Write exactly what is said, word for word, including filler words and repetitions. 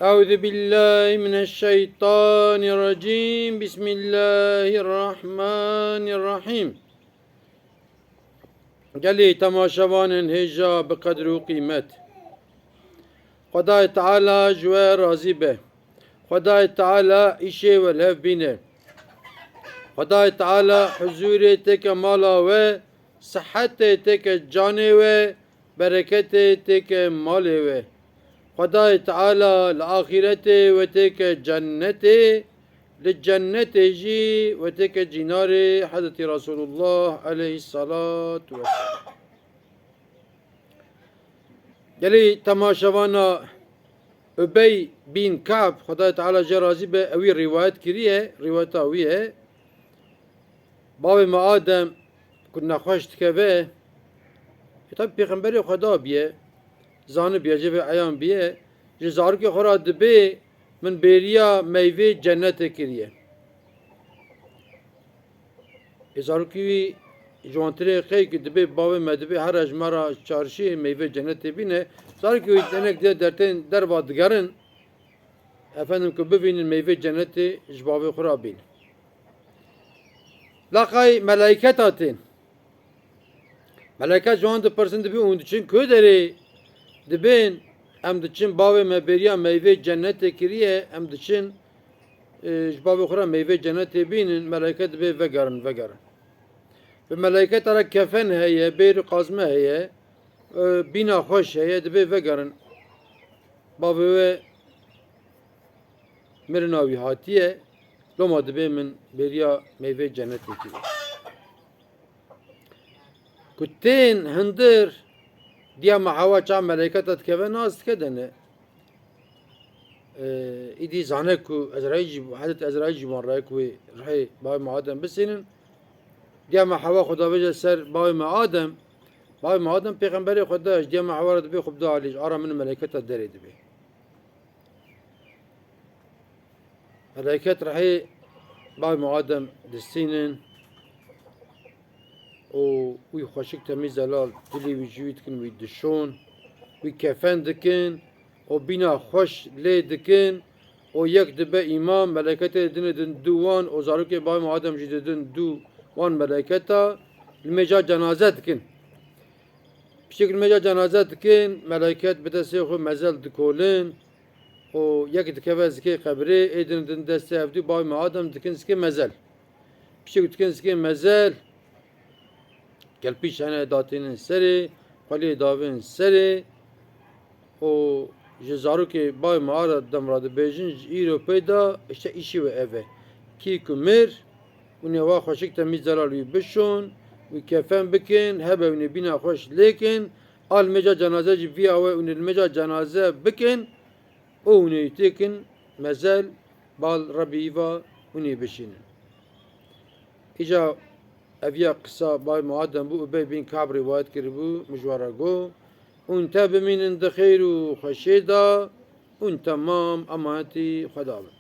أعوذ بالله من الشيطان الرجيم. بسم الله الرحمن الرحيم. Gelî temaşevanên hêja bi qedr û qîmet. Xwedayê Teala ji we razî be. Xwedayê Teala îşê we li hev bîne. Xwedayê Teala huzûrê têke mala we, sihetê têke canê we, bereketê têke malê we. Xwedayê Teala li axîretê we têke cennetê, li cennetê jî we têke cînarê Hezretî Resulullah aleyhissalatu vesselam. Gelî temaşevana Ubey bin Ka'b, Xwedayê Teala jê razî be, ewî rîwayet kiriye, rîwayeta wî ye. Bavê me Adem ku nexweş dikeve, e, tabi Pêxemberê Xweda biye, zanibiye, jê ve eyan biye, ji zarokê xwe re dibê, min bêriya meyvê cennetê kiriye. Ê zarokî wî ji wantirê qey ku dibê bavê me dibê here ji me re çarşiyê meyvê cennetê bîne. Zarokî wî denek diye dertên derva digerin. Efendim ku bivînin meyvê cennetê ji bavê xwe re bînin. Laqay melayketa tên. Meleke ji wan dipirsin, dibê hûn diçin ku derê? Dibên, em diçin bavê me bêriya meyvê cennetê kiriye, em diçin, e, ji bavê xwe re meyvê cennetê bînin. Meleke dibê vegerin, vegerin. Bi meleketa re kefen heye, bêr û qazme heye, e, bîna xweş heye, dibê vegerin. Bavê we mirina wî hatiye, loma dibê min bêriya meyvê cennetê kiriye. Ku tên hundir, diya me Hewa çawa meleyketa dikeve, nas dike dene. Ee, îdî zane ku Ezraîl jî, Hezret Ezraîl jî wan re ku wê rihê bavê me Adem bisînin. Diya me Hewa xwe davêje ser bavê me Adem. Bavê me Adem pêxemberê Xweda ye, ji diya me Hewa re dibê xwe bide alî, ji ara min û meleyketa derê dibê. Meleket rehê bavê me Adem distînin û wî xweşik temî zelal dilê wî ji wî dikin, wî dişon, wî kefen dikin û bîna xweş lê dikin û yek dibe îmam, meleketê didine din dû wan û zarokê bavê me Adem jî didin dû wan meleketa, li mêja cenaze dikin. Piçek li mêja cenaze dikin, meleket bi destê xwe mezel dikolin û yek dikeve zikê qebrê, ê din din destê hevdû bavê me Adem dikin zikê mezel. Piçek dikin zikê mezel, kelpîş hene datînin serê, xweliyê davên serê û ji zarokê bavê me Adem re dibêjin, ji îro pê de işte îşê we ev e. Kî ku mir, hûn ê wa xweşik temî zelal wî bişon, wî kefen bikin, hebe hûn ê bîna xweş lêkin, a li mêja cenaze jî viya we hûn ê li mêja cenaze bikin û hûn ê têkin mezel, bal Rebî îva hûn ê bişînin. Îca eviya qisa bavê me Adem bû, Ubey bin Ka'b rîwayet kiribû, min ji we re got, hûn te bimînin di xêr û xweşê de, hûn temam emanetî Xweda bin.